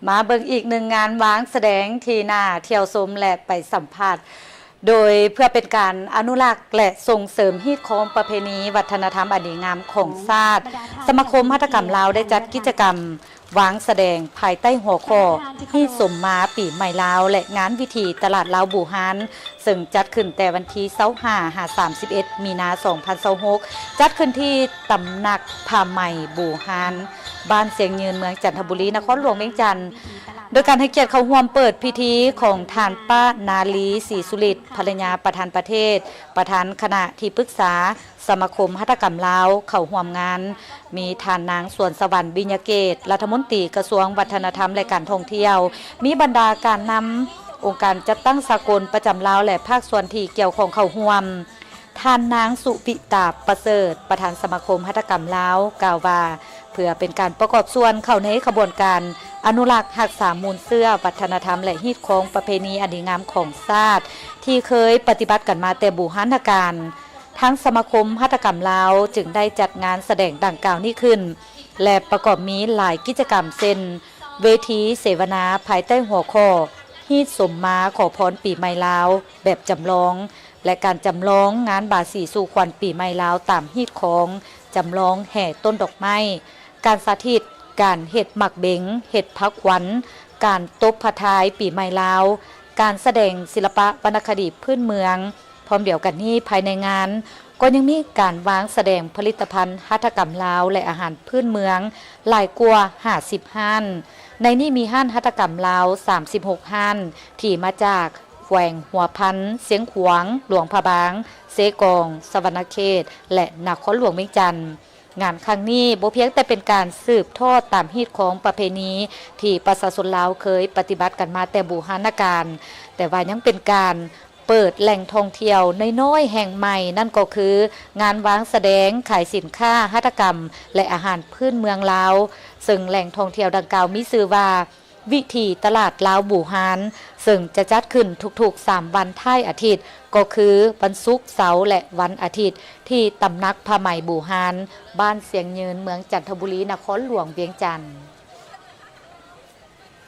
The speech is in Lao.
ມາເບິ່ງອີກໜຶ່ງງານວາງສະແດງທີ່ໜ້າທ່ຽວຊົມ ແລະ ໄປສຳຜັດ ໂດຍເພື່ອເປັນການອະນຸລັກ ແລະ ສົ່ງເສີມຮີດຄອງປະເພນີວັດທະນະທຳອັນດີງາມຂອງຊາດ, ສະມາຄົມຫັດຖະກຳລາວໄດ້ຈັດກິດຈະກຳວາງສະແດງພາຍໃຕ້ຫົວຂໍ້ ຮີດສົມມາປີໃໝ່ລາວ ແລະ ງານວິຖີຕະຫຼາດລາວບູຮານ ເຊິ່ງຈັດຂຶ້ນແຕ່ວັນທີຊາວຫ້າ ຫາ ສາມສິບເອັດ ມີນາ ສອງພັນຊາວຫົກ ຈັດຂຶ້ນທີ່ຕຳໜັກຜ້າໄໝບູຮານ ບ້ານຊຽງຍືນ ເມືອງຈັນທະບູລີ ນະຄອນຫຼວງວຽງຈັນ, ໂດຍການໃຫ້ກຽດເຂົ້າຮ່ວມເປີດພິທີຂອງທ່ານ ປ້າ ນາລີ ສີສຸລິດ ພັນລະຍາປະທານປະເທດ ປະທານຄະນະທີ່ປຶກສາສະມາຄົມຫັດຖະກຳລາວເຂົ້າຮ່ວມງານ, ມີທ່ານນາງ ສວນສະຫວັນ ວິຍະເກດ ລັດຖະມົນຕີກະຊວງວັດທະນະທຳ ແລະ ການທ່ອງທ່ຽວ, ມີບັນດາການນຳອົງການຈັດຕັ້ງສາກົນປະຈຳລາວ ແລະ ພາກສ່ວນທີ່ກ່ຽວຂ້ອງເຂົ້າຮ່ວມ. ທ່ານນາງ ສຸວິຕາ ປະເສີດ ປະທານສະມາຄົມຫັດຖະກຳລາວ ກ່າວວ່າ ເພື່ອເປັນການປະກອບສ່ວນເຂົ້າໃນຂະບວນການອະນຸລັກຮັກສາມູນເຊື້ອວັດທະນະທຳ ແລະ ຮີດຄອງປະເພນີອັນດີງາມຂອງຊາດ ທີ່ເຄີຍປະຕິບັດກັນມາແຕ່ບູຮານະການ, ທາງສະມາຄົມຫັດຖະກຳລາວຈຶ່ງໄດ້ຈັດງານສະແດງດັ່ງກ່າວນີ້ຂຶ້ນ ແລະ ປະກອບມີຫຼາຍກິດຈະກຳ ເຊັ່ນ ເວທີເສວະນາພາຍໃຕ້ຫົວຂໍ້ ຮີດສົມມາຂໍພອນປີໃໝ່ລາວ ແບບຈຳລອງ ແລະ ການຈຳລອງງານບາສີສູ່ຂວັນປີໃໝ່ລາວຕາມຮີດຄອງ, ຈຳລອງແຫ່ຕົ້ນດອກໄມ້, ການສາທິດການເຮັດໝາກເບັງ, ເຮັດຜັກຫວັນ, ການຕົບພະທາຍປີໃໝ່ລາວ, ການສະແດງສິລະປະວັນນະຄະດີພື້ນເມືອງ. ພ້ອມດຽວກັນນີ້, ພາຍໃນງານກໍຍັງມີການວາງສະແດງຜະລິດຕະພັນຫັດຖະກຳລາວ ແລະ ອາຫານພື້ນເມືອງຫຼາຍກວ່າຫ້າສິບຮ້ານ, ໃນນີ້ມີຮ້ານຫັດຖະກຳລາວສາມສິບຫົກຮ້ານ ທີ່ມາຈາກແຂວງຫົວພັນ, ຊຽງຂວາງ, ຫຼວງພະບາງ, ເຊກອງ, ສະຫວັນນະເຂດ ແລະ ນະຄອນຫຼວງວຽງຈັນ. ງານຄັ້ງນີ້ບໍ່ພຽງແຕ່ເປັນການສືບທອດຕາມຮີດຄອງປະເພນີທີ່ປະຊາຊົນລາວເຄີຍປະຕິບັດກັນມາແຕ່ບູຮານະການ, ແຕ່ວ່າຍັງເປັນການເປີດແຫຼ່ງທ່ອງທ່ຽວນ້ອຍໆແຫ່ງໃໝ່, ນັ້ນກໍຄືງານວາງສະແດງຂາຍສິນຄ້າຫັດຖະກຳ ແລະ ອາຫານພື້ນເມືອງລາວ, ເຊິ່ງແຫຼ່ງທ່ອງທ່ຽວດັ່ງກ່າວມີຊື່ວ່າ ວິຖີຕະຫຼາດລາວບູຮານ ເຊິ່ງຈະຈັດຂຶ້ນທຸກໆສາມວັນທ້າຍອາທິດ ກໍຄືວັນສຸກ, ເສົາ ແລະ ວັນອາທິດ ທີ່ຕຳໜັກຜ້າໄໝບູຮານ ບ້ານຊຽງຍືນ, ເມືອງຈັນທະບູລີ, ນະຄອນຫຼວງວຽງຈັນ.